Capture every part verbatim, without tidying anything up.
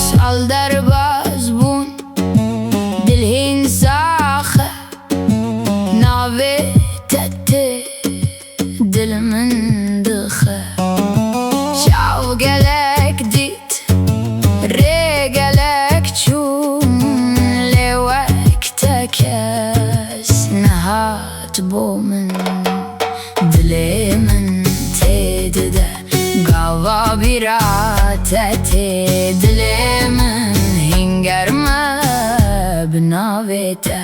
Sal derbas bûn, dil hîn sax e, navê te tê dil min dixe. Çav gelek dît, rê gelek çûm, lê wek te kes nehat bo min. Dilê min tê dide, gava bîra te tê. Dilê min hîn germ e bi navê te.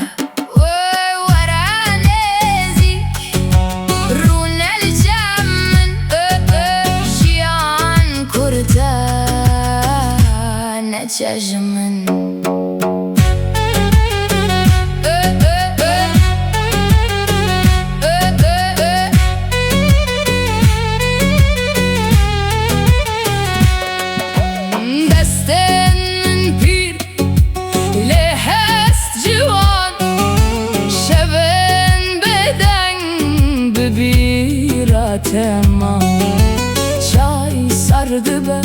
Were nêzîk, rûne li cem min, ö, ö, jiyan kurt e, neçe ji min. Ö, ö, ö. Ö, ö, ö. Destên min pîr, lê hest ciwan, şevên bêdeng bi bîra te man. Çay sar dibe,